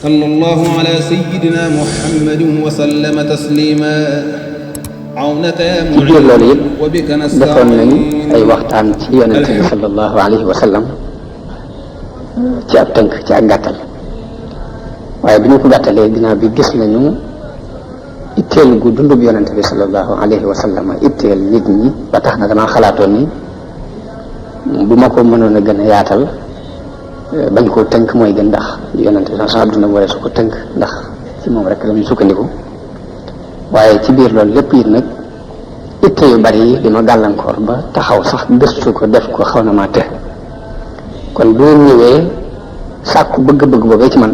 صلى الله على سيدنا محمد وسلم تسليما عونك يا معين وبك defoon nañ نستعين ay waxtaan ci yonente bi sallallahu alayhi wa sallam ci ab tënk ci ak gàttal waaye bi ñu ko gàttalee ginnaaw bi gis nañu itteel gu dundub yonente bi sallallahu alayhi wa sallam itteel nit ñi ba tax na damaa xalaatoon ni bu ma ko mënoon a gën a yaatal bañ koo tënk mooy gën ndax yonente bi sax duna waree su ko tënk ndax ci moom rek la ñu sukkandiku waaye ci biir loolu lépp it nag itte yu bari yi li ma gàllankoor ba taxaw sax gëstu ko def ko xaw na maa te kon bu ñëwee sàkku bëgg-bëgg boobee ci man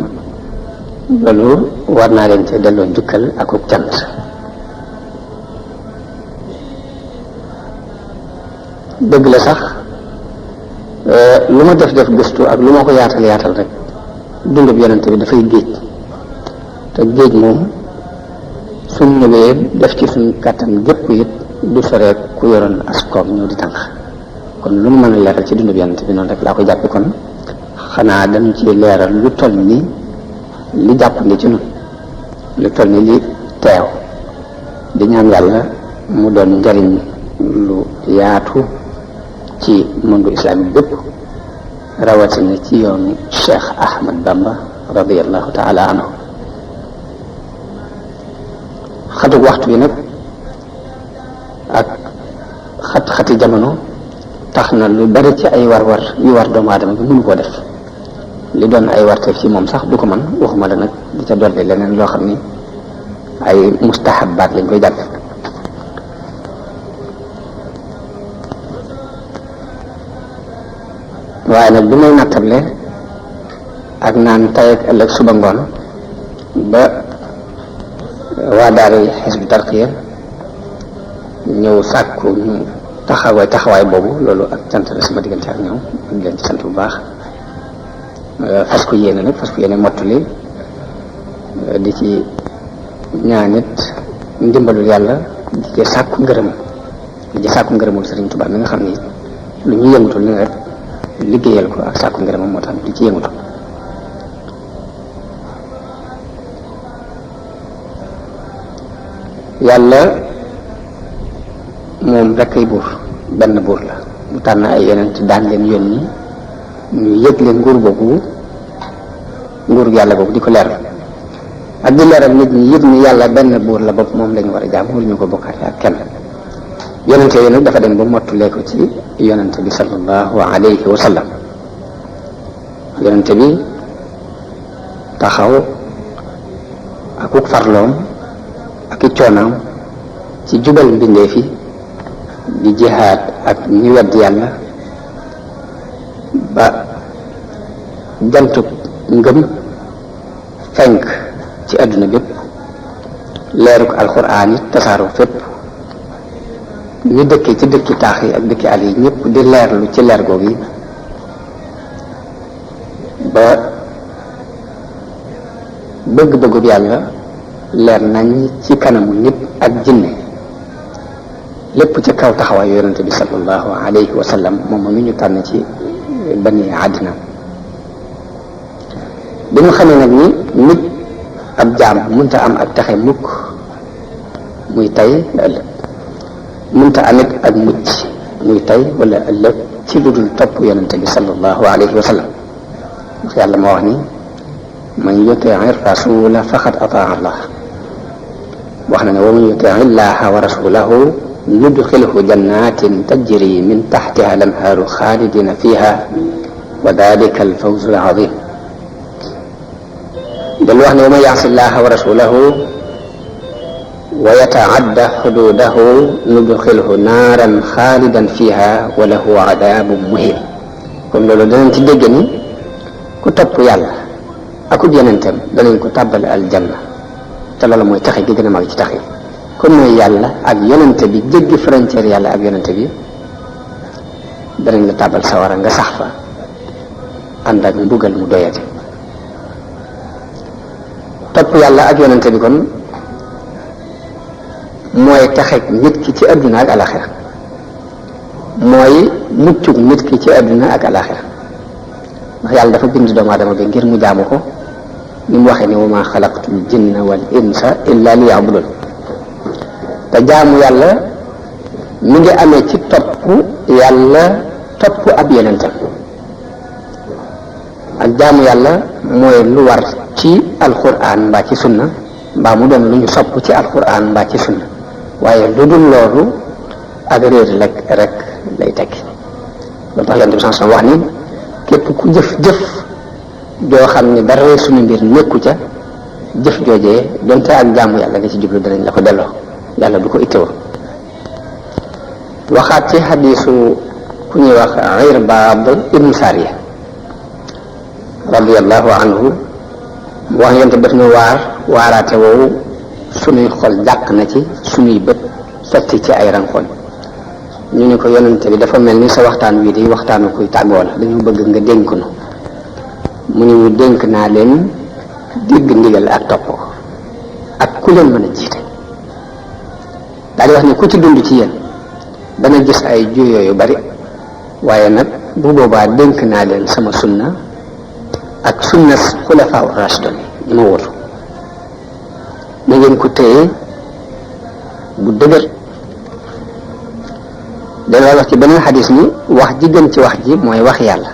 loolu war naa leen ci delloo njukkal ak uk cant dëgg la sax lu ma def gëstu ak lu ma ko yaatal rek dundub yonente bi dafay géej te géej moom suñ ñëwee def ci suñ kàttan gépp it du soreek ku yoroon askoom ñëw di tànk kon lu mu mën a leeral ci dundub yonente bi noonu rek laa ko jàppe kon xanaa dañu ci leeral lu toll ni li jàppandi ci nun lu toll ni li teew di ñaan yàlla mu doon njariñ lu yaatu ci monde islamique bépp rawatina ci yoonu Cheikh Ahmad Bamba radiyallahu taala anhu xatuk waxtu bi nag ak xati jamono tax na lu bari ci ay war yu war doomu aadama bi mënu koo def li doon ay warteef ci moom sax du ko mën waxuma la nag di ca dolli leneen loo xam ni ay mustahabaat lañ koy jàppe waaye nag bi may nattable ak naan tay ak ëllëg suba ngoon ba waa daara Hizbut Tarqiyyah ñëw sàkku ñu taxawaay boobu loolu ak cant la sama diggante ak ñoom di leen ci sant bu baax fas ko yéene mottali di ci ñaanit ndimbalul yàlla di ci sàkku ngërëmul Sëriñ Tuubaa mi nga xam ni lu ñu yëngutul ni rek liggéeyal ko ak sàkku ngërëmam moo tax di ci yëngutu yàlla moom rek ay buur benn buur la mu tànn ay yonent daan leen yónni ñu yëg leen nguur yàlla boobu di ko leeral ak di leeral nit ñi yëg ni yàlla benn buur la bopp moom lañu war a jaam waruñu ko bokkaate ak kenn yonente yi nag dafa dem ba mottulee ko ci yonente bi sallallahu alayhi wa sallam yonente bi taxaw akuk farloom ak i coonaam ci jubal mbindeef yi di jihaad ak ñi wedd yàlla ba jantub ngëm fenk ci àdduna bépp leeruk alxuraan it tasaaroo fépp ñu dëkkee ci dëkki taax yi ak dëkki àll yi ñëpp di leerlu ci leer googu yi ba bëgg-bëggub yàlla leer nañ ci kanamu nit ak jinne lépp ci kaw taxawaayu yonente bi sallallahu alayhi wa sallam moom mi ñu tànn ci bani àddina bi ñu xamee nag ni nit ab jaam mënta am ak taxe mukk muy tey la ëllëg mënta amit ak mucc muy tey wala ëllëg ci lu dul topp yonente bi sallallahu alayhi wa sallam ndax yàlla moo wax ni man yutii rasula faqad ataa allah wax na ne wa man yutii illaha wa rasulahu yudxilhu jannatin tajri min taxtiha al-anhaaru xaalidina fiha wa dalika al-fawzu al-azim del wax ne wa man yaasi llaha wa rasulahu wa yataadda xududahu nudxilhu naaran xaalidan fiha wa lahu adaabun muhin kon loolu danañ ci dégg ni ku topp yàlla akub yonentam danañ ko tàbbal aljanna te loolu mooy taxe gi gën a mag ci tax yi kon mooy yàlla ak yonente bi jéggi frontière yàlla ak yonente bi danañ la tàbbal sawara nga sax fa ànd ak mbugal mu doyati topp yàlla ak yonente bi kon mooy taxeg nit ki ci adduna ak alaxira mooy muccug nit ki ci adduna ak alaxira ndax yàlla dafa bind doomu aadama bi ngir mu jaamu ko ni mu waxee ne wa maa xalaqtul jinna wal insa illa liya'budun te jaamu yàlla mi ngi amee ci topp yàlla topp ab yonentam ak jaamu yàlla mooy lu war ci alquran mbaa ci sunna mbaa mu doon lu ñu sopp ci alquran mbaa ci sunna waaye lu dul loolu ak réer rek lay tekki loolu tax yonent bi sallallahu alayhi wasallam wax ni képp ku jëf joo xam ne dara suñu mbir nekku ca jëf joojee donte ak jaamu yàlla nga ci jublu danañ la ko delloo yàlla du ko ittewoo waxaat ci xadiisu ku ñuy wax Irbaad ibnu Saariya radiyallahu anhu mu wax yonent def na waaraate woowu suñuy xol jàq na ci suñuy bët sotti ci ay rankoñ ñu ne ko yonent bi dafa mel ni sa waxtaan wii di waxtaanu kuy tàggoo la dañu bëgg nga dénk nu mu ne ñu dénk naa leen dégg ndigal ak topp ak ku leen mën a jiite daal di wax ne ku ci dund ci yéen dana gis ay juyoo yu bari waaye nag bu boobaa dénk naa leen sama sunna ak sunna xulafaa rashidun ñi ma wóotu na ngeen ko téye bu dëgër dana wax ci beneen xadis ni wax ji gën ci wax ji mooy wax yàlla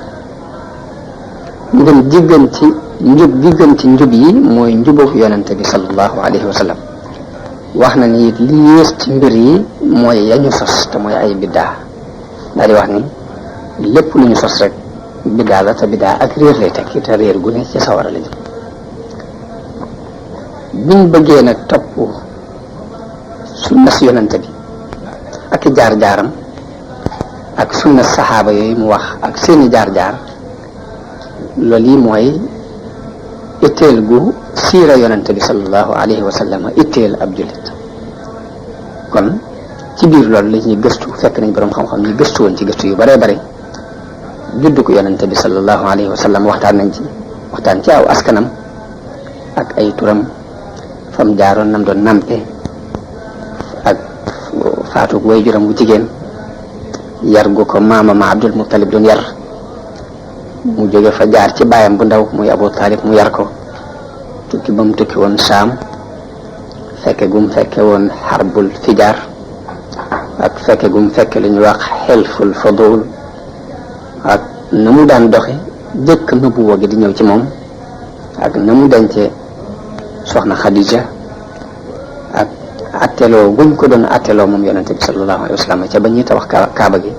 ngeen ji gën ci njub gi gën ci njub yi mooy njubug yonente bi sallallahu alayhi wa sallam wax na ni it li yées ci mbir yi mooy yañu sos te mooy ay biddaa daal di wax ni lépp lu ñu sos rek biddaa la te biddaa ak réer lay tekki te réer gu ne ci sawara la jëm biñ bëggee nag topp sunna si yonente bi ak i jaar-jaaram ak sunna saxaaba yooyu mu wax ak seeni jaar-jaar loolu yi mooy itteel gu siira yonente bi sallallahu alayhi wa sallam itteel ab jullit kon ci biir loolu la ñuy gëstu fekk nañ borom xam-xam ñu gëstu woon ci gëstu yu bare bare juddu ko yonente bi sallallahu alayhi wa sallam waxtaan ci aw askanam ak ay turam fam jaaroon nam doon nampe ak faatu way juram bu jigéen yar gu ko maamama Abdul Muttalib doon yar mu jóge fa jaar ci baayam bu ndaw muy Abu Talib mu yar ko tukki ba mu tukki woon Saam fekke gum fekke woon xarbul fijaar ak fekke gum fekke lu ñuy wax xelful fadul ak na mu daan doxe jëkk nubuwa gi di ñëw ci moom ak na mu dencee soxna Khadija ak atteloo guñ ko doon atteloo moom yonente bi sallallahu alayhi wa sallam ca ba ñuy tabax kaaba gi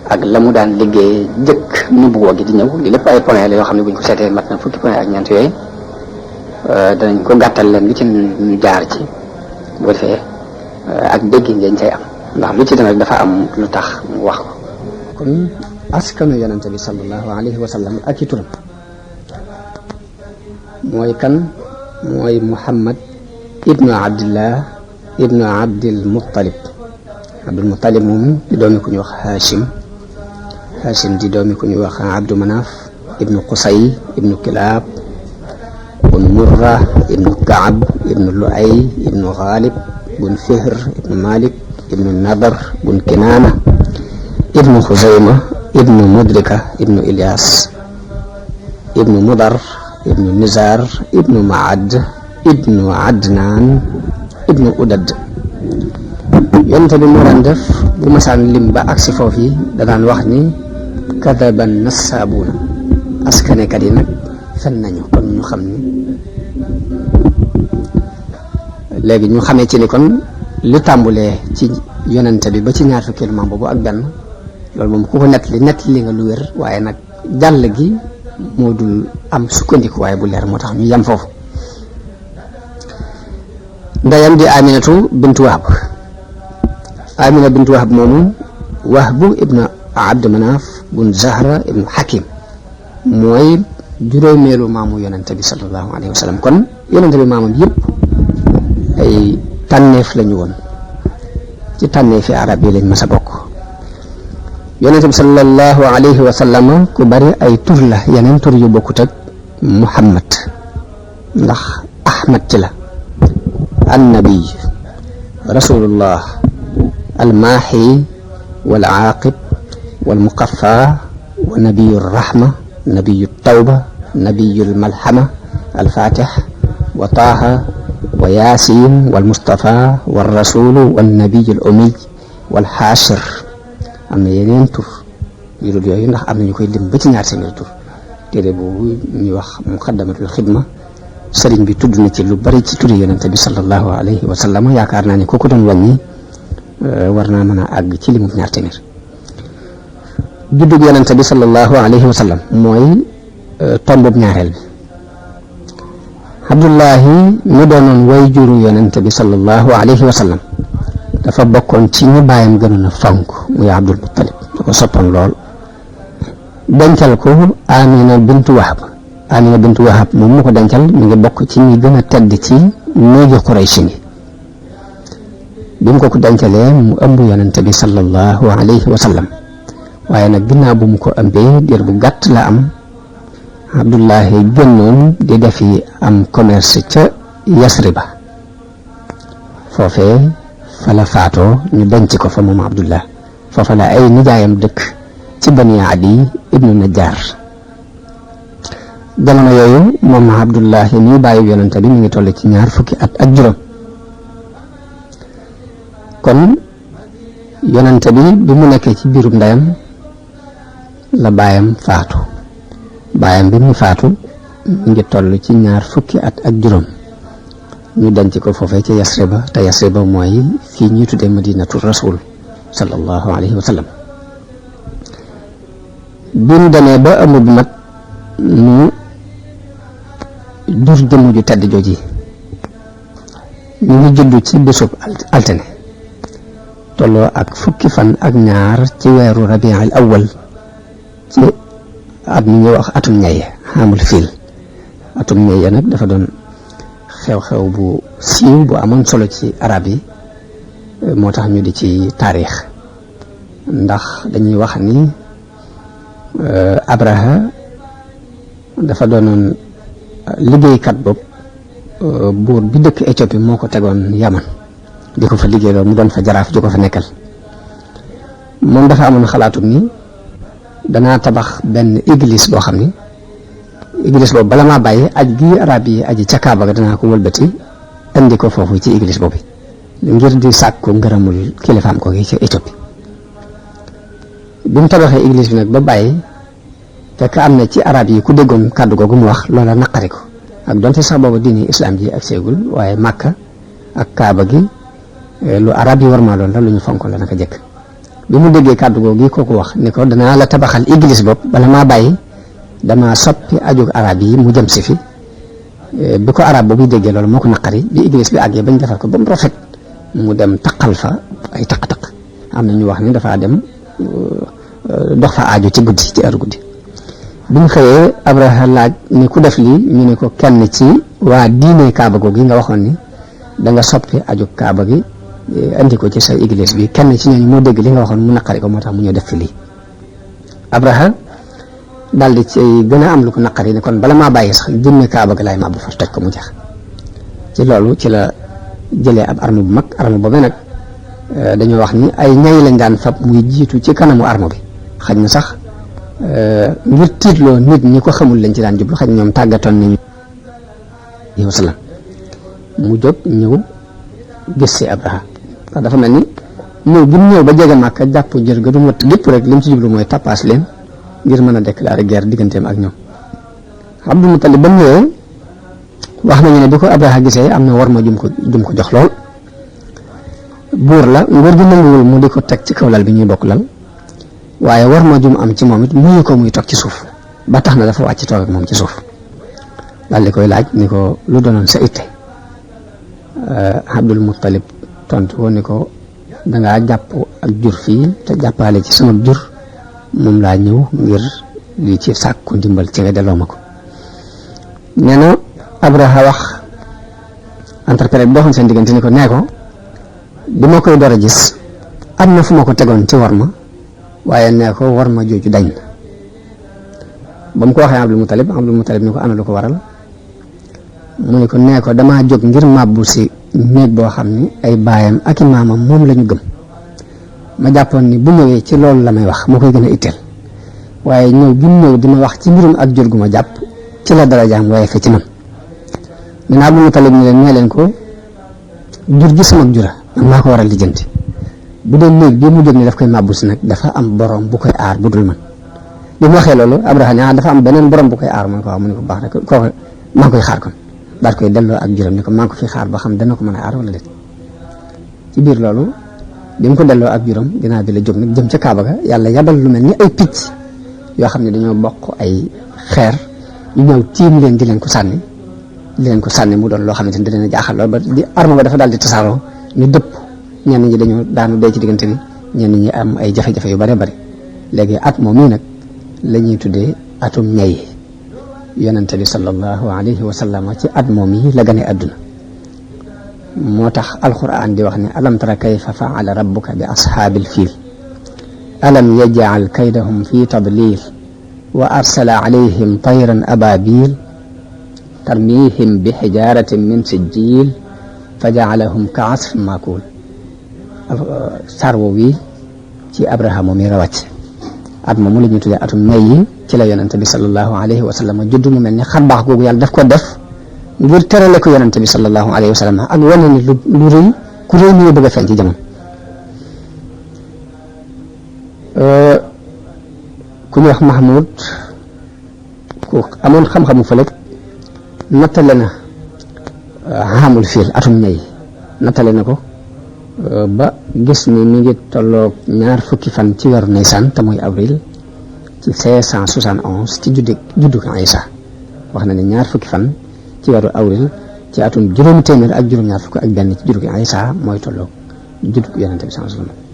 ak la mu daan liggéey jëkk nubuwa gi di ñëw li lépp ay point la yoo xam ne buñ ko seetee mat na fukki point ak ñeent yooyu danañ ko gàttal leen lu ci ñu jaar ci bu defee ak déggin dañ cay am ndax lu ci dem rek dafa am lu tax mu wax ko kon askanu yonente bi sallallahu alayhi wa sallam ak i turam mooy kan mooy Muhammad ibnu Abdillah ibnu Abdil Muttalib moom di doomi ku ñu wax Hashim di doomi ku ñu wax Abdu Manaf ibnu Qusay ibnu Kilab ibnu Murra ibnu Kaab ibnu Luay ibnu Ghalib ibnu Fihr ibnu Malik ibnu Nadar ibnu Kinaana ibnu Xuzayma ibnu Mudrika ibnu Ilyas ibnu Mudar ibnu Nizar ibnu Maad ibnu Adnan ibnu Udad yonente bi moo daan def bu masaan lim ba agsi foofu yi danaan wax ni kadaba nassaabuuna askanekat yi nag fen nañu kon ñu xam ni léegi ñu xamee ci ni kon li tàmbulee ci yonente bi ba ci ñaar fukkeelu maam boobu ak benn loolu moom ku ko nettali nga lu wér waaye nag jàll gi moo dul am sukkandiku waaye bu leer moo tax ñu yem foofu ndeyam di Aminatu bintu Wahb moomu Wahbu ibnu Abd Manaf bun Zahra ibnu Hakim mooy juróomeelu maamu yonente bi sallallahu alayhi wa sallam kon yonente bi maamam yëpp ay tànneef lañu woon ci tànneefi arab yi lañ mas a bokk yonente bi sallallahu alayhi wa sallam ku bari ay tur la yeneen tur yu bokkut ak Muhammad ndax Ahmad ci la annabi rasulullah almaaxi wal aaqib wal muqaffa wa nabiyu rahma nabiyu tawba nabiyul malhama alfatih wa taaha wa yaasin wal mustafa wal rasulu wal nabiyul umiy wal xaashir. am na yeneen tur yu dul yooyu ndax am na ñu koy lim ba ci ñaar téeméeri tur. téere boobu ñuy wax muqaddamatul xidma sëriñ bi tudd na ci lu bari ci turi yonente bi sallallahu alayhi wa sallam. yaakaar naa ne ku ko doon wàññi war naa mën a àgg ci limu ñaar téeméer. juddug yonente bi sallallahu alayhi wa sallam mooy tombub ñaareel bi. Abdullahi mi doonoon way juru yonente bi sallallahu alayhi wa sallam dafa bokkoon ci ñi bàyyam gënoon a fonk muy Abdul Muttalib da ko soppoon lool. dencal ko Amina bintu Wahab moom mu ko dencal mi ngi bokk ci ñi gën a tedd ci néegi Quraysh ni. bi mu ko dencalee mu ëmb yonente bi sallallahu alayhi wa sallam waaye nag ginnaaw bu mu ko ëmbee diir bu gàtt la am Abdullahi génnoon di defi am commerce ca Yasriba foofee fa la faatoo ñu denc ko fa moom Abdullah foofa la ay nijaayam dëkk ci Bani Adi ibnu Najjar. jamono yooyu moom Abdullahi mi bàyyi yonente bi mi ngi toll ci 20 fukki at ak juróom. kon yonente bi mu nekkee ci biirub ndeyam la baayam faatu. baayam bi mu faatu mi ngi toll ci 20 fukki at ak juróom ñu denc ko foofee ci Yasriba te Yasriba mooy fii ñuy tuddee Madinatu Rasul sallallahu alayhi wa sallam. bi mu demee ba ëmb bu mat mu jur jëmm ju tedd jooji ñu ngi juddu ci bésub altine tolloo ak fukki fan ak ñaar ci weeru rabiul awwal ci at mi ñuy wax atum ñaye xamul fiil. atum ñaye nag dafa doon xew-xew bu siiw bu amoon solo ci arab yi moo tax ñu di ci taarix ndax dañuy wax ni Abraha dafa doonoon liggéeykat bopp buur bi dëkk Éthiopie moo ko tegoon Yaman di ko fa liggéey loolu mu doon fa jaraaf ju ko fa nekkal. moom dafa amoon xalaatum ni danaa tabax benn église boo xam ni église boobu bala maa bàyyi aj gi arab yi aji ca Kaaba ga danaa ko wëlbati indi ko foofu ci église boobu ngir di sàkku ngërëmul kilifaam ko gi ca Éthiopie. bi mu tabaxee église bi nag ba bàyyi fekk am na ci arab yi ku déggoon kàddu googu mu wax loola naqari ko ak donte sax boobu diini islam ji ak seegul waaye Makka ak Kaaba gi lu arab yi war maa loon la lu ñu fonk la naka jëkk. bi mu déggee kàddu googu yi kooku wax ni ko danaa la tabaxal église bopp bala maa bàyyi dama soppi ajug arab yi mu jëm si fi. bi ko arab boobu déggee loolu moo ko naqari bi église bi àggee bañ defar ko ba mu rafet mu dem taqal fa ay taq-taq am na ñu wax ni dafa dem dox fa aajo ci guddi ci heure guddi. bi ñu xëyee Abraha laaj ni ku def lii ñu ne ko kenn ci waa diine Kaaba googu yi nga waxoon ni da nga soppi ajug Kaaba gi andi ko ci sa église bi kenn ci ñooñu moo dégg li nga waxoon mu naqari ko moo tax mu ñëw def fi lii. Abraha daal di ci gën a am lu ko naqari ni kon bala maa bàyyi sax jëmme Kaaba gi laay mabbu fa toj ko mu jeex. ci loolu ci la jëlee ab arme bu mag arme boobu nag dañoo wax ni ay ñay lañ daan fab muy jiitu ci kanamu arme bi xaj na sax ngir tiitloo nit ñi ko xamul lañ ci daan jublu xaj ñoom tàggatoon nañu yow salaam mu jóg ñëw gis si Abraha ndax dafa mel ni ñëw bi mu ñëw ba jege Màkka jàpp jër ga du mu lépp rek li mu ci jublu mooy tappaas leen ngir mën a déclarer guerre digganteem ak ñoom. Abdul Muttalib ba mu ñëwee wax nañu ne bi ko Abraha gisee am na war ma jum ko jox lool buur la nguur gi nanguwul mu di ko teg ci kaw lal bi ñuy bokk lal waaye war ma jum am ci moom it muyu ko muy toog ci suuf ba tax na dafa wàcc toog ak moom ci suuf daal di koy laaj ni ko lu doonoon sa itte. Abdul Muttalib tontu ko ni ko dangaa jàpp ak jur fii te jàppaale ci sama jur moom laa ñëw ngir li ci sàkku ndimbal ci nga delloo ma ko. nee na Abraha wax interprète bi doxoon seen diggante ni ko nee ko bi ma koy door a gis am na fu ma ko tegoon ci war ma waaye nee ko war ma jooju dañ ba mu ko waxee Abdul Muttalib ni ko ana lu ko waral mu ne ko nee ko damaa jóg ngir màbbu si néeg boo xam ni ay baayam ak i maamam moom la ñu gëm ma jàppoon ni bu ñëwee ci loolu la may wax moo koy gën a itteel waaye ñëw bi mu ñëw di ma wax ci mbirum ak jur gu ma jàpp ci la darajaam waaye fa ci man min Abdul Mutalib ni leen nee leen ko jur gi sama jura man maa ko war a lijjanti bu dee néeg bi mu jóg ni daf koy màbbu si nag dafa am borom bu koy aar bu dul man bi mu waxee loolu Abraha ne dafa am beneen borom bu koy aar man ko wax mu ne ko baax rek kooku maa ngi koy xaar kon daal koy delloo ak juram ni ko maa ngi ko fi xaar ba xam dana ko mën a aar wala déet ci biir loolu bi mu ko delloo ak juram dinaa bi la jóg nag jëm ca Kaaba ga yàlla yabal lu mel ni ay picc yoo xam ne dañoo bokk ay xeer ñu ñëw tiim leen di leen ko sànni mu doon loo xamante ni da leen a jaaxal lool ba di arme ba dafa daal di tasaaroo ñu dëpp ñenn ñi dañoo daanu dee ci diggante bi ñenn ñi am ay jafe-jafe yu bare bari léegi at moom mii nag la ñuy tuddee atum ñay yonente bi sallallahu alayhi wa sallam ci at moom yi la gane àdduna moo tax alquran di wax ne alam tara kayfa faala rabbuka bi ashaabil fiil alam yaj'al kaydahum fi tadlil wa arsala alayhim tayran ababil tarmihim bi xijaratin min sijil fa ja'alahum ka asfin maakul saar woowu wi ci Abrahama mi rawàcc at moomu la ñuy tuddee atum ñay yi ci la yonente bi sallallahu alayhi wa sallam judd mu mel ni xar baax googu yàlla daf ko def ngir terale ko yonente bi sallallahu alayhi wa sallam ak wane ni lu rëy ku rëy mi bëgg a feeñ ci jamono ku ñuy wax Mahmoud ku amoon xam-xamu fëlëg nattale na xamul fiil atum ñay nattale na ko ba gis ni mi ngi tolloog 20 fan ci weeru Nisan te mooy avril ci 571 ci juddu ko Isa wax na ne 20 fan ci weeru avril ci atum juróomi téeméer ak juróom-ñaar fukk ak benn ci juddu ko Isa mooy tolloog juddu ko yonente bi sallallahu alayhi wasallam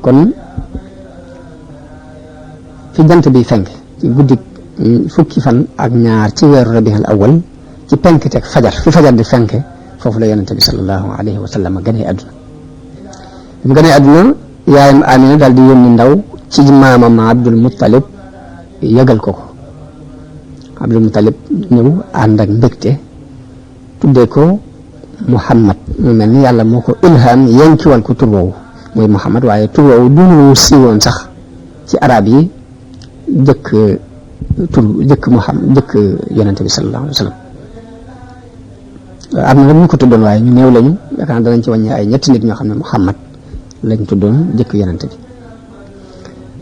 kon fi jant bi fenk ci guddi 10 fan ak ñaar ci weeru rabiul awwal ci penk teg fajar fi fajar di fenke foofu la yonente bi sallallahu alayhi wa sallam ganee àdduna bi mu ganee àdduna yaayam Amina daal di yónni ndaw ci maamam Abdul Muttalib yëgal ko Abdul Muttalib ñëw ànd ak mbégte tuddee ko Muhammad mu mel ni yàlla moo ko ilham yenkiwal ko tur woowu mooy Muhammad waaye tur woowu duñu siiwoon sax ci arab yi jëkk yonente bi sallallahu alayhi wa sallam am na nag ñu ko tuddoon waaye ñu néew lañu yaakaar naa danañ ci wàññi ay ñetti nit ñoo xam ne Muhammad lañ tuddoon jëkk yonente bi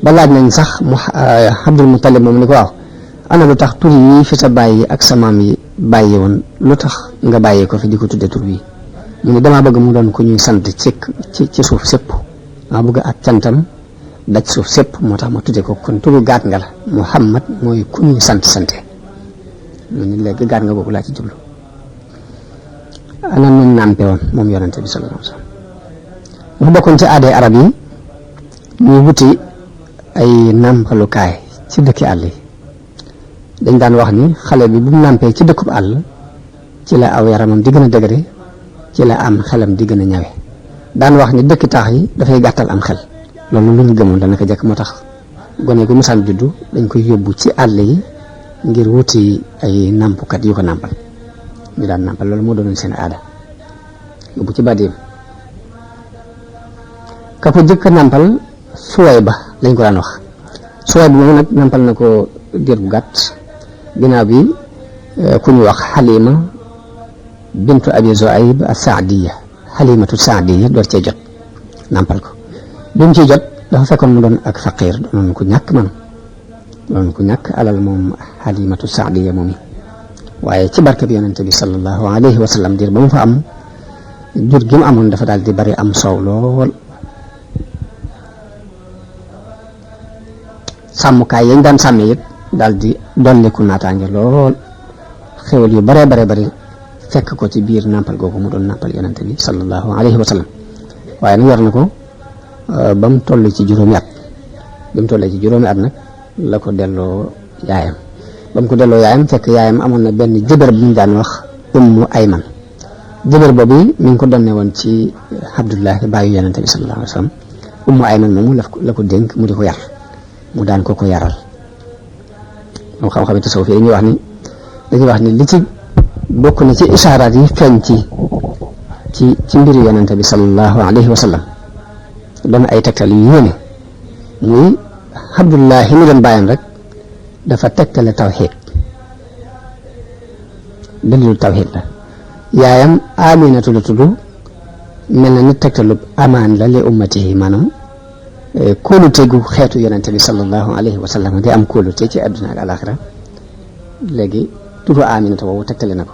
ba laaj nañ sax Abdul Muttalib moom ni ko waaw ana lu tax tur yi fi sa bàyyi ak sa maam yi bàyyi woon lu tax nga bàyyee ko fi di ko tudde tur bii mu ne damaa bëgg mu doon ku ñuy sant ci suuf sépp maa bëgg ak cantam daj suuf sépp moo tax ma tudde ko kon turu gaat nga la Muhammad mooy ku ñuy sante mu ne léegi gaat nga googu laa ci jublu ana nu nàmpe woon moom yonente bi sallallahu alayhi wasallam dafa bokkoon ci aaday arab yi ñuy wuti ay nàmpalukaay ci dëkki àll yi dañ daan wax ni xale bi bu mu nàmpee ci dëkkub àll ci la aw yaramam di gën a dëgëre ci la am xelam di gën a ñawe daan wax ni dëkki taax yi dafay gàttal am xel loolu lu ñu gëmoon dana ko jekk moo tax gone gu musaan juddu dañ koy yóbbu ci àll yi ngir wuti ay nàmpukat yu ko nàmpal ñu daan nàmpal loolu moo doonoon seen aada yóbbu ci bàddeem ka ko jëkk nàmpal Suwayba lañ ko daan wax Suwayba moom nag nàmpal na ko diir bu gàtt ginnaaw bi ku ñu wax Halima bintu Abi Zuayb as-Saadiya Halimatu Saadiya door cee jot nàmpal ko bi mu ciy jot dafa fekkoon mu doon ak faqiir doonoon ku ñàkk alal moom Halimatu Saadiya moom yi waaye ci barke bi yonente bi sallallahu alayhi wa sallam diir ba mu fa am jur gi mu amoon dafa daal di bari am soow lool sàmmkaay yañ daan sàmmee it daal di dolliku naataange lool xéwal yu bare bari fekk ko ci biir nàmpal googu mu doon nàmpal yonente bi sallallahu alayhi wa sallam waaye nag yor na ko ba mu toll ci juróomi at nag la ko delloo yaayam ba mu ko delloo yaayam fekk yaayam amoon na benn jëbër bu ñu daan wax Ummu Ayman jëbër boobu mi ngi ko donne woon ci Abdullahi bàyyi yonente bi sallallahu alayhi wa sallam Ummu Ayman moomu la ko dénk mu di ko yar mu daan ko yaral moom xam-xam yi tasawuf yi dañuy wax ni li ci bokk na ci isaaraat yi feeñ ci mbiru yonente bi sallallahu alayhi wa sallam doon ay tegtal yu yéene muy Abdullahi mi doon bàyyam rek dafa tegtale tawxiid dalilu tawxiid la yaayam Aminatu la tudd mel na ni tegtalu amaan la li ummatihi maanaam kóolute gu xeetu yonente bi sallallahu alayhi wa sallam di am kóolute ci àdduna ak alaxira léegi turu Aminatu boobu tegtale na ko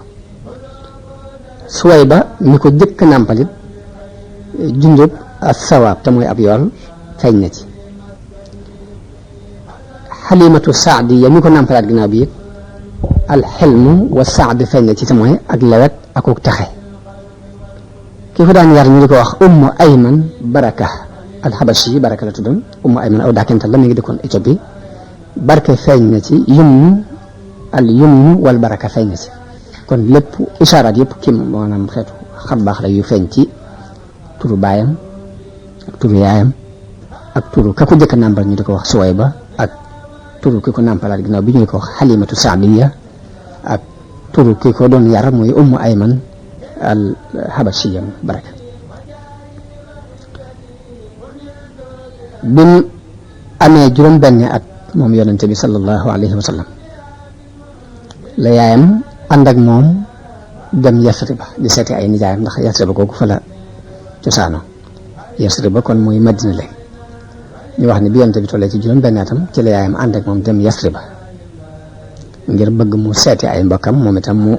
Suwayba mi ko jëkk nàmpalit junjub ak sawaab te mooy ab yool feeñ na ci Xalimatu Saadiya mi ko nàmpalaat ginnaaw bi it alxilmu wa saad feeñ na ci te mooy ak lewet akuk taxe ki ko daan yar ñu di ko wax Ummu Ayman Baraka alxabashi Baraka la tuddoon Ummu Ayman aw daakental la mi ngi dëkkoon Éthiopie barke feeñ na ci yumnu al yumnu wal baraka feeñ na ci kon lépp isaaraat yëpp ki maanaam xeetu xam baax la yu feeñ ci turu baayam ak turu yaayam ak turu ka ko jëkk a nàmpal ñu di ko wax Suwayba ak turu ki ko nàmpalaat ginnaaw bi ñu di ko wax Xalimatu Saadiya ak turu ki ko doon yar muy Ummu Ayman al Habashiya Baraka bi mu amee juróom-benni at moom yonente bi sallallahu alayhi wa sallam la yaayam ànd ak moom dem Yasriba di seeti ay nijaayam ndax Yasriba kooku fa la cosaano Yasriba kon mooy Madina léegi ñu wax ne bi yonente bi tollee ci juróom-benni atam ci la yaayam ànd ak moom dem Yasriba ngir bëgg mu seeti ay mbokkam moom itam mu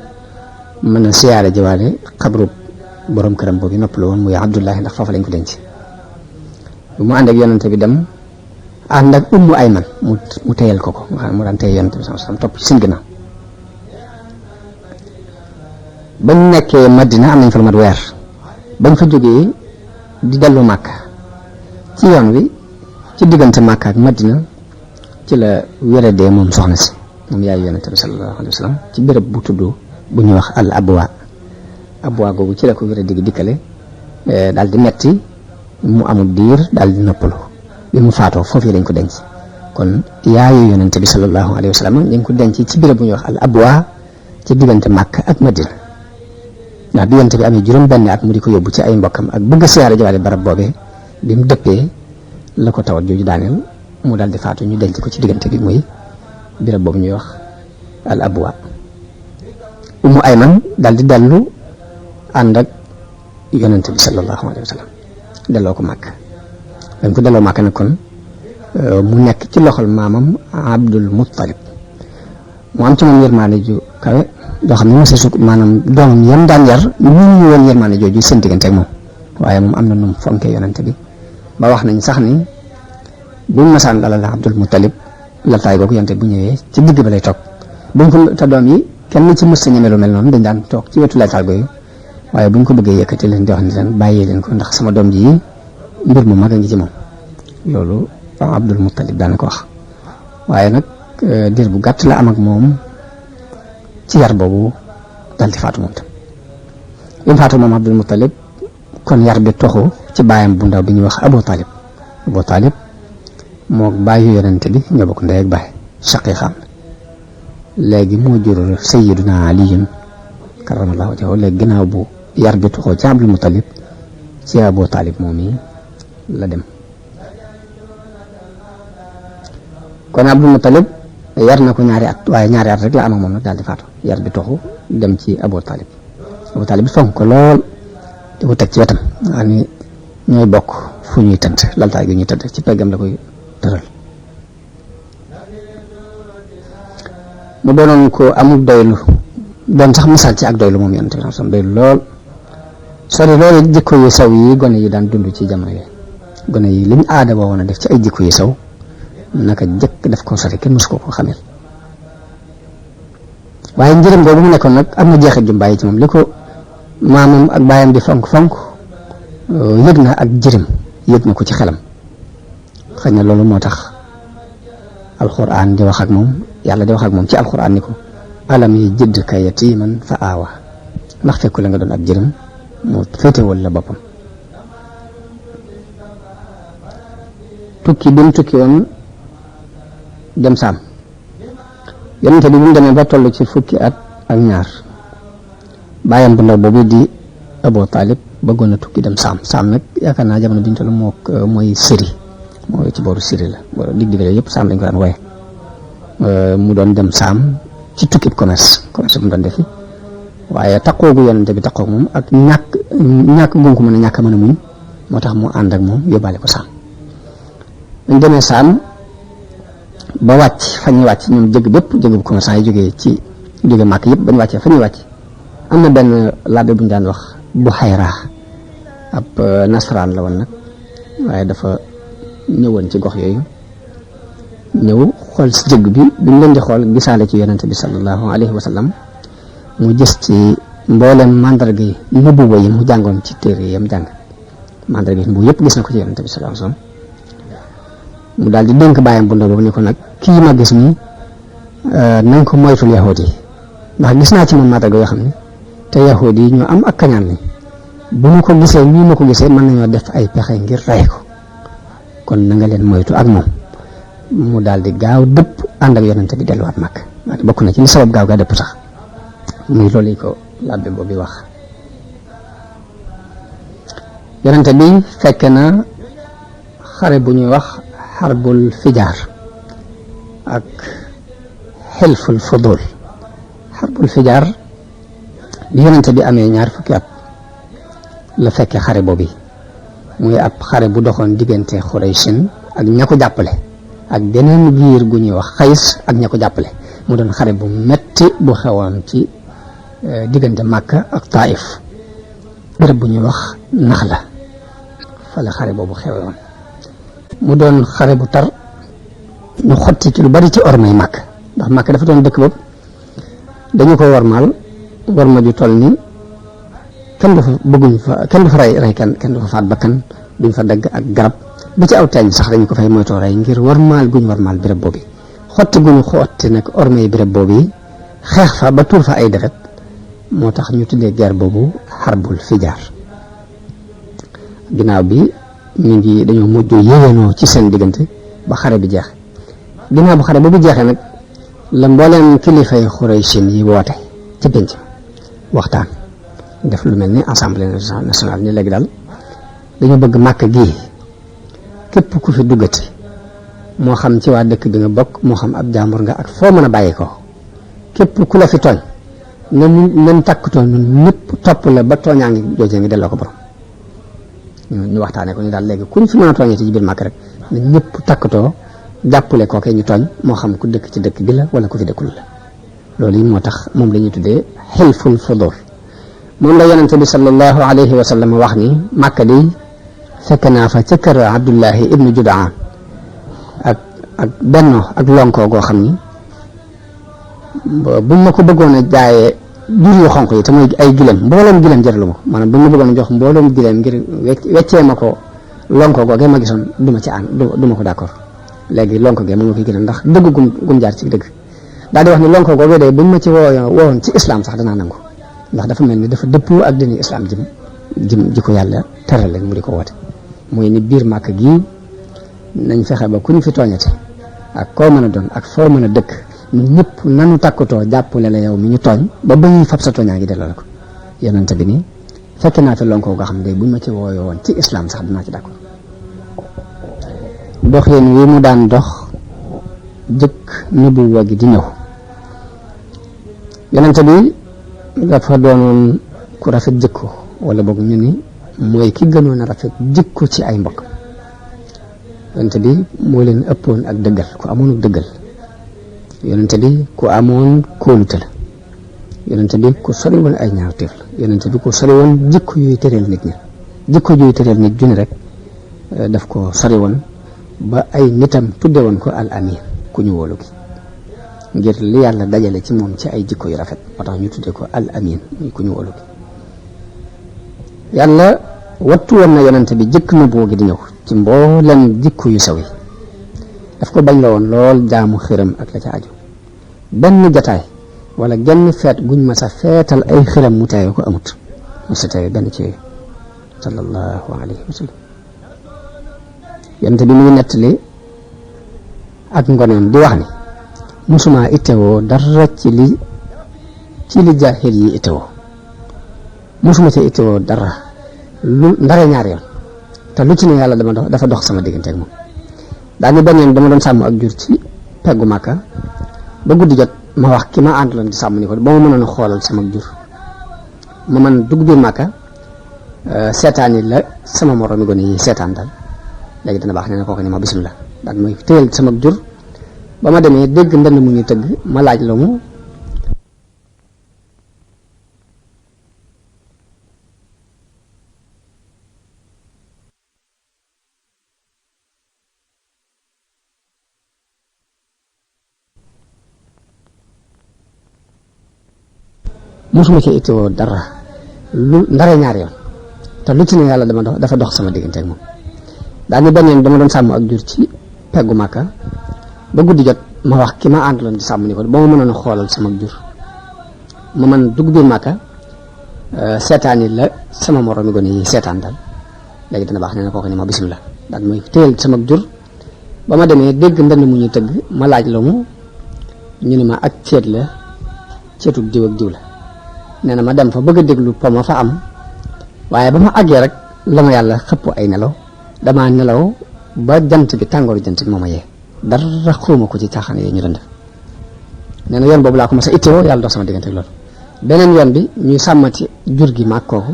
mën a siyaare jiwaale xabru borom këram boobu noppalu woon muy Abdullahi ndax foofu lañ ko denc bu mu ànd ak yonente bi dem ànd ak Ummu Ayman mu téyel ko nga xam ne mu daan téye yonente bi sallallahu alayhi wasallam topp ci seen ginnaaw bañ nekkee Madina am nañ fa lu mat weer bañ fa jógee di dellu Màkka ci yoon wi ci diggante Màkka ak Madina ci la wéradee moom soxna si moom yaay yonente bi sallallahu alayhi wasallam ci béréb bu tudd bu ñuy wax al abwa googu ci la ko wéra digg dikkale daal di metti mu amul diir daal di noppalu bi mu faatoo foofu lañ ko denc kon yaayu yonente bi sallallahu alayhi wasallam ñu ngi ko denc ci béréb bu ñuy wax al abwa ci diggante Màkka ak Madina ndax bi yonente bi amee juróom-benn at mu di ko yóbbu ci ay mbokkam ak bëgg a siyaare jawaale barab boobee bi mu dëppee la ko tawat jooju daaneel mu daal di faatu ñu denc ko ci diggante bi muy béréb boobu ñuy wax al abwa Ummu Ayman daal di dellu ànd ak yonente bi sallallahu alayhi wa sallam delloo ko Màkka dañ ko delloo Màkka nag kon mu nekk ci loxol maamam Abdul Muttalib mu am ci moom yërmaane ju kawe yoo xam ne mos a sukk maanaam doomam yam daan yar mënuñu woon yërmaane jooju seen diggante ak moom waaye moom am na nu mu fonkee yonente bi ba wax nañ sax ni buñ masaan lalal Abdul Muttalib laltaay googu yonente bu ñëwee ci digg ba lay toog buñ ko te doom yi kenn ci mës a ñeme lu mel noonu dañ daan toog ci wetu laltaay googu waaye buñ ko bëggee yëkkati leen di wax ni leen bàyyee leen ko ndax sama doom ji mbir mu mag a ngi ci moom loolu Abdul Muttalib daan ko wax waaye nag diir bu gàtt la am ak moom ci yar boobu daal di faatu moom tam bi mu faatu moom Abdul Muttalib kon yar bi toxu ci baayam bu ndaw bi ñuy wax Abu Talib moo bàyyi yonente bi ñoo bokk ndey ak baay shaqiiqam léegi moo jur Sayyiduna Aliyun karamallahu wajhahu léegi ginnaaw bu yar bi toxoo ci Abdul Muttalib ci Abu Talib moom yi la dem kon Abdul Muttalib yar na ko ñaari at waaye ñaari at rek la am ak moom nag daal di faatu yar bi toxu dem ci Abu Talib fonk ko lool di ko teg ci wetam nga ni ñooy bokk fu ñuy tëdd laltaay gi ñuy tëdd ci peggam la koy tëral mu doonoon ko amul doylu doon sax misaal ci ak doylu moom yonent bi sam doylu lool sori loolu jikko yu saw yi gone yi daan dund ci jamono yi gone yi liñ aada woon a def ci ay jikko yu saw naka jëkk daf ko sori kenn mësu ko xamel waaye njëriñ boobu mu nekkoon nag am na jeexit ju bàyyi ci moom li ko maamam ak baayam di fonk yëg na ak jërim yëg na ko ci xelam xëy na loolu moo tax alquran di wax ak moom yàlla di wax ak moom ci alquran ni ko alam yi jëdd ka yatiman fa aawa ndax fekku la nga doon ab jërim mu féetewal la boppam tukki bi mu tukki woon dem saam yonente bi mu demee ba toll ci fukki at ak ñaar bàyyam bu ndaw boobu di Abu Talib bëggoon a tukki dem saam nag yaakaar naa jamono bi ñu toll mooy Syrie mooy ci booru Syrie la booru digg yëpp saam lañ ko daan wooye mu doon dem saam ci tukkib commerce bu mu doon defi waaye taqoogu yonente bi taqoog moom ak ñàkk gum ko mën a ñàkk mën a muñ moo tax mu ànd ak moom yóbbaale ko saam dañ demee saam ba wàcc fa ñuy wàcc ñoom jëgg bépp jëgg bu commerçant yi jógee màkk yëpp ba ñu wàccee fa ñuy wàcc am na benn labbe bu ñu daan wax bu xayraa ab nasaraan la woon nag waaye dafa ñëwoon ci gox yooyu ñëw xool si jëgg bi ñu leen di xool gisaale ci yonente bi sallallahu alayhi wa sallam mu gis ci mboolem mandarga yi nubuwa yi mu jàngoon ci téere yam jàng mandarga yi bu yëpp gis na ko ci yonente bi sallallahu alayhi wa sallam mu daal di dénk bàyyam bu ndaw boobu ni ko nag kii ma gis nii nañ ko moytul yahuud yi ndax gis naa ci moom mandarga yoo xam ne te yahuud yi ñu am ak kañaan ni bu ñu ko gisee nii ma ko gisee mën nañoo def ay pexe ngir rey ko kon na nga leen moytu ak moom mu daal di gaaw dëpp ànd ak yonente bi delluwaat mag waaye bokk na ci li sabab gaaw gaa dëpp sax muy loolu ko labbe boobu wax yonente bi fekk na xare bu ñuy wax xarbul fijaar ak xilful fudul xarbul fijaar bi yonente bi amee ñaar fukki at la fekkee xare boobu muy ab xare bu doxoon diggante Xuraysin ak ña ko jàppale ak beneen giir gu ñuy wax Xays ak ña ko jàppale mu doon xare bu metti bu xewoon ci diggante Makka ak Taif béréb bu ñuy wax Naxla fa la xare boobu xewoon mu doon xare bu tar ñu xotti ci lu bari ci ormay Makka ndax Makka dafa doon dëkk boobu dañu ko warma ju toll ni kenn du fa rey kenn du fa faat bakkan duñ fa dagg ak garab ba ci aw teeñ sax dañu ko fay moytoo rey ngir warmaal guñ warmaal béréb boobu xotti guñu xotti nag ormay béréb boobu xeex fa ba tuur fa ay deret moo tax ñu tuddee guerre boobu xarbul fijaar ginnaaw bi dañoo mujj yéwénoo ci seen diggante ba xare bi jeex ginnaaw bu xare boobu jeexee nag la mbooleem kilifay Xuraysin yi woote ci pénc waxtaan def lu mel ni assemblée nationale ni léegi daal dañu bëgg màkk gii képp ku fi duggati moo xam ci waa dëkk bi nga bokk moo xam ab jàmbur nga ak foo mën a bàyyi ko képp ku la fi tooñ nañ takkatoo ñun ñëpp topp la ba tooñaa ngi joojee ngi delloo ko borom ñu waxtaanee ko ni daal léegi kuñ fi mën a tooñee ci biir màkk rek nañ ñëpp takkatoo jàppale kookee ñu tooñ moo xam ku dëkk ci dëkk bi la wala ku fi dëkkul la loolu yi moo tax moom la ñuy tuddee xilful fudul moom la yonente bi sallallahu alayhi wa sallam wax ni màkka di fekk naa fa ca kër Abdullahi ibnu Judaan ak benno ak lonkoo goo xam ni buñ ma ko bëggoon a jaayee jur yu xonq yi te muy ay gilem mbooloom gilem jëralu ma ko maanaam buñ ma bëggoon a jox mbooloom gilem ngir weccee ma ko lonkoo googee ma gisoon du ma ci ànd du ma ko d'accord léegi lonko gee moom ma koy gën a ndax dëgg gum jaar ci dëgg daal di wax ni lonko googee de buñ ma ci woowoon ci islam sax danaa nangu ndax dafa mel ni dafa dëppoo ak dini islam jëm ji ko yàlla teral leen mu di ko woote mooy ni biir màkk gii nañ fexe ba kuñ fi tooñate ak koo mën a doon ak foo mën a dëkk ñun ñëpp nanu takkatoo jàppale la yow mi ñu tooñ ba ñuy fab sa tooñaa ngi delloo la ko yonente bi ni fekk naa fi lonko nga xam ne buñ ma ci wooyo woon ci islam sax dinaa ci d'accord doxin wi mu daan dox jëkk nubuwa gi di ñëw yonente bi dafa doonoon ku rafet jikko wala boog ñu ni mooy ki gënoon a rafet jikko ci ay mbokk yonente bi moo leen ëppoon ak dëggal ku amoon ak dëggal yonente bi ku amoon kóolute la yonente bi ku sori woon ay ñaawteef la yonente bi ku sori woon jikko yuy tëreel nit ñi jikko yuy tëreel nit junni rek daf ko sori woon ba ay nitam tudde woon ko al amin ku ñu wóolu gi ngir li yàlla dajale ci moom ci ay jikko yu rafet moo tax ñu tudde ko al amin muy ku ñu wóolu gi yàlla wattu woon na yonente bi jëkk na boo gi di ñëw ci mboolem jikko yu saw yi daf ko bañ la woon lool jaamu xiram ak la ca aju benn jataay wala genn feet guñ ma sa feetal ay xiram mu teewe ko amut mu sa teewe benn ci yooyu sallallahu alayhi wa sallam yonente bi mu ngi nettali ak ngoneem di wax ni musuma ittewoo dara ci li jaahil yi ittewoo musuma ci ittewoo dara lu ndare ñaar yoon te lu ci ne yàlla dafa dox sama diggante ak moom daañu benn yoon dama doon sàmm ak jur ci peggu Màkka ba guddi jot ma wax ki ma àndaloon di sàmm ni ko ba ma mënoon a xoolal sama jur ma man dugg biir Màkka seetaan yi la sama moromi gone yi seetaan daal léegi dana baax nee na kooku ni ma bismillah daal mooy téyel sama jur ba ma demee dégg ndënd mu ñuy tëgg ma laaj la mu mosuma ci ittiwoo dara lu ndare ñaari yoon te lu ci ne yàlla dafa dox sama diggante ak moom daañu benn yoon dama doon sàmm ak jur ci peggu Màkka ba guddi jot ma wax ki ma àndaloon di sàmm ni ko ba ma mënoon a xoolal sama jur ma man dugg biir Màkka seetaan yi la sama moromi gone yi seetaan daal léegi dana baax nee na kooku ni ma bismillah daal mooy téyel sama jur ba ma demee dégg ndënd mu ñuy tëgg ma laaj la mu ñu ne ma ak ceet la ceetu diw ak diw la nee na ma dem fa bëgg a déglu po ma fa am waaye ba ma àggee rek la ma yàlla xëpp ay nelaw damaa nelaw ba jant bi tàngooru jant bi moo ma yee dara xuuma ko ci caaxaan yi ñu doon def nee na yoon boobu laa ko mos a itteewoo yàlla dox sama diggante ak loolu beneen yoon bi ñuy sàmmati jur gi maag kooku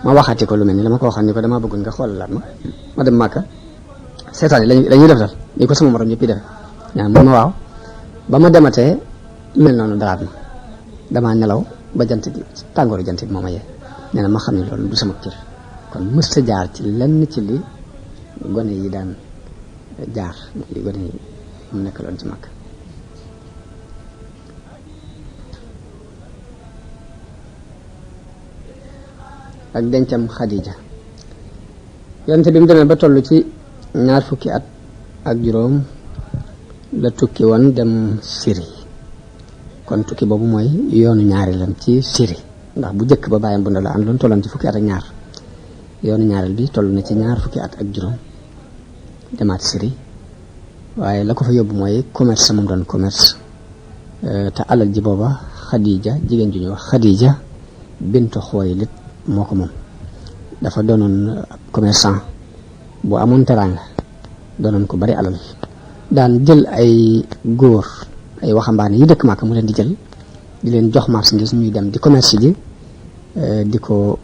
ma waxati ko lu mel ni la ma ko waxoon ni ko damaa bëggoon nga xoolalaat ma dem Màkka seetaan yi lañuy def dal ni ko sama morom ñëpp yi defe ñaa mun ma waaw ba ma dematee lu mel noonu dalaat ma damaa nelaw ba jant bi tàngooru jant bi moo ma yee nee na ma xam ne loolu du sama cër kon mës ta jaar ci lenn ci li gone yi daan jaar li gone yi mu nekk loon ci Màkka ak dencam Xadija yonte bi mu demee ba toll ci 20 fukki at ak juróom la tukki woon dem Syrie kon tukki boobu mooy yoonu ñaareelam ci Syrie ndax bu njëkk ba bàyyam bu ndaw la àndoon tolloon ci fukki at ak ñaar yoonu ñaareel bi toll na ci 20 fukki at ak juróom demaat Syrie waaye la ko fa yóbbu mooy commerce moom doon commerce te alal ji booba Xadija jigéen ju ñuy wax Xadija bintu Xuwaylid moo ko moom dafa doonoon commerçant bu amoon teraanga doonoon ko bari alal daan jël ay góor ay waxambaane yi dëkk Màkka mu leen di jël di leen jox marchandise ñuy dem di commerce ji di ko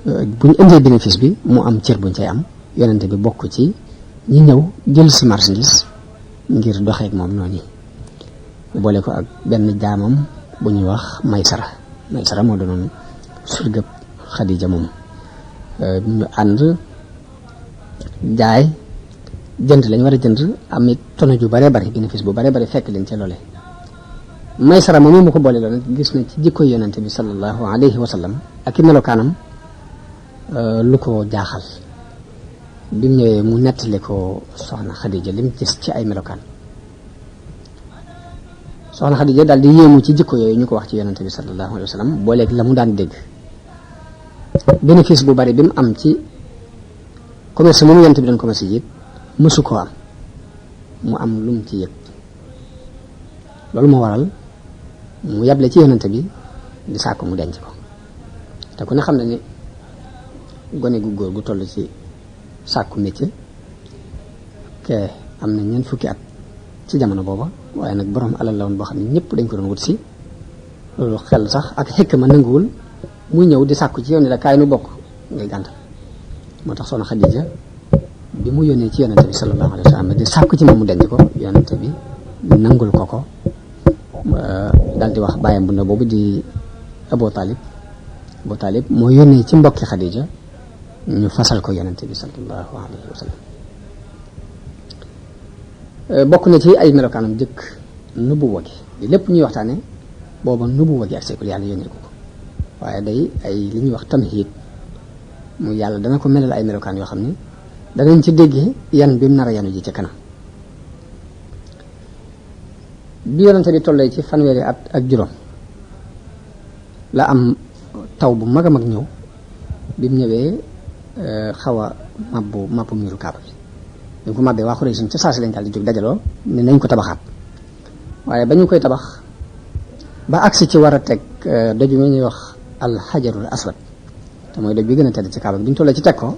bu ñu indee bénéfice bi mu am cër buñ cay am yonente bi bokk ci ñi ñëw jël si marchandise ngir doxeek moom noonu boole ko ak benn jaamam bu ñuy wax Maysara moo doonoon surgëb Xadija moom ñu ànd jaay jënd lañ war a jënd am it tono ju bare bari bénéfice bu bare bari fekk leen ca loole Maysara moom mu ko boole loolu gis na ci jikko yonente bi sallallahu alayhi wa sallam ak i melokaanam lu ko jaaxal bi mu ñëwee mu nettali ko soxna Xadija lim gis ci ay melokaan soxna Xadija daal di yéemu ci jikko yooyu ñu ko wax ci yonente bi sallallahu alayhi wa sallam booleeg la mu daan dégg bénéfice bu bari bi mu am ci commerce moomu yonente bi doon commerce ji mësu koo am mu am lu mu ci yëg loolu moo waral mu yable ci yonente bi di sàkk mu denc ko te ku ne xam ne ni gone gu góor gu toll ci sàkku métier ke am na 20 fukki at ci jamono booba waaye nag borom alal la woon boo xam ne ñëpp dañ ko doon wut si loolu xel sax ak xekk ma nanguwul muy ñëw di sàkku ci yoon ni la kaay nu bokk ngay gàntal moo tax soxna Xadija bi mu yónnee ci yonente bi sallallahu alayhi wa sallam di sàkku ci moom mu denc ko yonente bi nangul ko daal di wax bàyyam bu ndaw boobu di Abu Talib moo yónnee ci mbokki Xadija ñu fasal ko yonente bi sallallahu alayhi wa sallam bokk na ci ay melokaanam jëkk nubuwa gi di lépp ñuy waxtaane booba nubuwa gi ak seekul yàlla yónnee ko waaye day ay li ñuy wax tamhiid mu yàlla dana ko melal ay melokaan yoo xam ne danañ ci déggee yan bi mu nar a yanu ji ci kanam bi yonente bi tollee ci fanweeri at ak juróom la am taw bu mag a mag ñëw bi mu ñëwee xaw a mabbu miiru Kaaba bi dañ ko mabbee waa Xuraysh ca saa si lañ daal di jóg dajaloo ne nañ ko tabaxaat waaye ba ñu koy tabax ba agsi ci war a teg doj mi ñuy wax alxajarul aswad te mooy doj bi gën a tedd ci Kaaba bi ñu tollee ci teg ko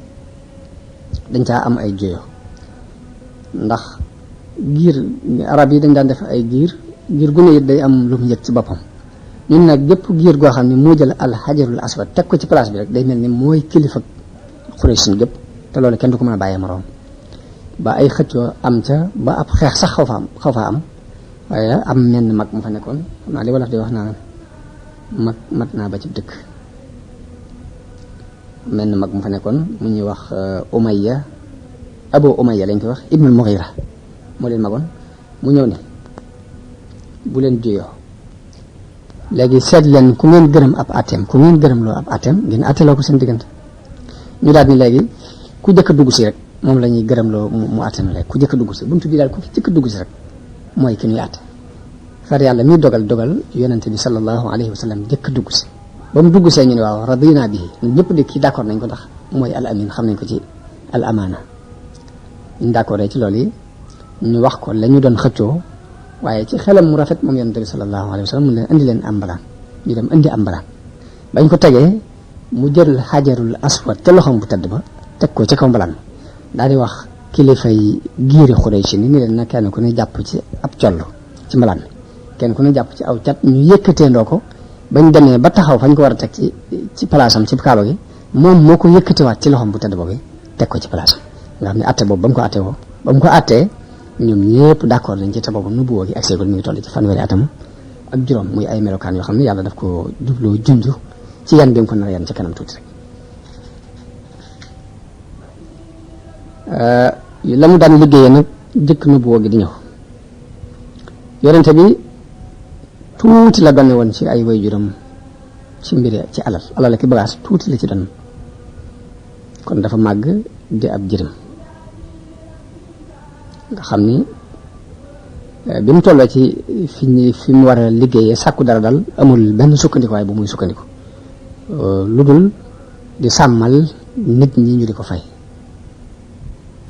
dañ caa am ay jóyo ndax giir arab yi dañ daan def ay giir gu ne it day am lu mu yëg ci boppam ñun nag gépp giir goo xam ne moo jël al xajarul aswad teg ko ci place bi rek day mel ni mooy kilifa Quraysh gépp te loolu kenn du ko mën a bàyyee moroom ba ay xëccoo am ca ba ab xeex sax xaw fa am waaye am menn mag mu fa nekkoon xam naa li wolof di wax naa mat naa ba ci dëkk menn mag mu fa nekkoon mu ñuy wax Umayya Abu Umayya lañ koy wax Ibnul Mughira moo leen magoon mu ñëw ne bu leen juyoo léegi seet leen ku ngeen gërëm ab atem ku ngeen gërëm loo ab atem ngeen atteloo ko seen diggante ñu daal ni léegi ku jëkk a dugg si rek moom la ñuy gërëm loo mu atem léegi ku jëkk a dugg si buntu bi daal ku fi jëkk a dugg si rek mooy ki ñuy atte far yàlla mi dogal yonente bi sallallahu alayhi wa sallam jëkk a dugg si ba mu dugg see ñu ne waaw radina bihi ñun ñëpp de kii d'accord nañ ko ndax mooy al amin xam nañ ko ci al amaana ñu d'accord ci loolu yi ñu wax ko la ñu doon xëccoo waaye ci xelam mu rafet moom yonente bi sallallahu alayhi wa sallam mu leen indi leen am mbalaan ñu dem indi am mbalaan bañ ko tegee mu jël xajarul aswad te loxoom bu tedd ba teg ko ci kaw mbalaan daal di wax kilifay giiri Xuraysh ni leen na kenn ku ne jàpp ci ab collo ci mbalaan kenn ku ne jàpp ci aw cat ñu yëkkateendoo ko bañ demee ba taxaw fañ ko war a teg ci palaasam ci kaaba gi moom moo ko yëkkatewaat ci loxoom bu tedd boobu teg ko ci palaasam nga xam ne atte boobu ba mu ko attee ñoom ñëpp d'accord nañ ci te boobu nu buwoo gi ak seegul mi ngi toll ci fanweeri atam ak juróom muy ay melokaan yoo xam ne yàlla daf ko jubloo junju ci yan bi mu ko nar a yan ci kanam tuuti rek la mu daan liggéeyee nag jëkk nu buwoo gi di ñëw yonente bi tuuti la donne woon ci ay waajuram ci mbiri ci alal ki bagaas tuuti la ci doon kon dafa màgg di ab jërëm nga xam ni bi mu tolloo ci fi mu war a liggéeyee sàkku dara dal amul benn sukkandikuwaay bu muy sukkandiku lu dul di sàmmal nit ñi ñu di ko fay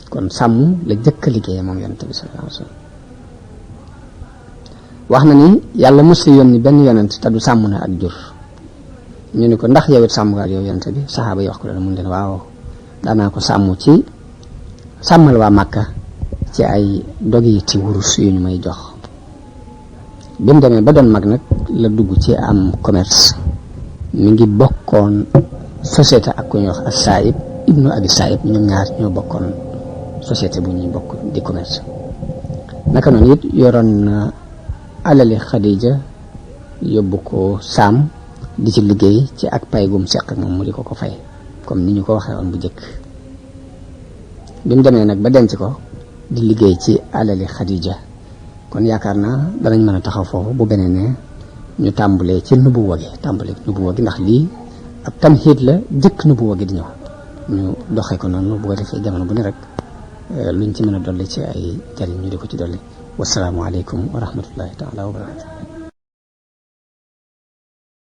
kon sàmm la jëkk a liggéeyee moom yonente bi sallallahu alayhi wa sallam wax na ni yàlla mos a yónni benn yonent te du sàmm na ak jur ñu ni ko ndax yow it sàmm nga ak yow yonente bi saxaaba yi wax ko loolu mun leen waaw daanaa ko sàmm ci sàmmal waa Màkka ci ay dogi ci wurus yu ñu may jox bi mu demee ba doon mag nag la dugg ci am commerce mi ngi bokkoon société ak ku ñuy wax as-Saïb ibnu Abi Saïb ñoom ñaar ñoo bokkoon société bu ñuy bokk di commerce naka noonu it yoroon na alali Xadija yóbbu ko Saam di ci liggéey ci ak pay gum seq moom mu di ko fay comme ni ñu ko waxee woon bu njëkk bi mu demee nag ba denc ko di liggéey ci alali Xadija kon yaakaar naa danañ mën a taxaw foofu bu beneen ne ñu tàmbalee ci nubuwa gi ndax lii ab tamhiid la jëkk nubuwa gi di ñëw ñu doxee ko noonu bu ko defee jamono bu ne rek luñ ci mën a dolli ci ay jariñ ñu di ko ci dolli wasalaamu aleykum wa rahmatullahi taala wa barakatu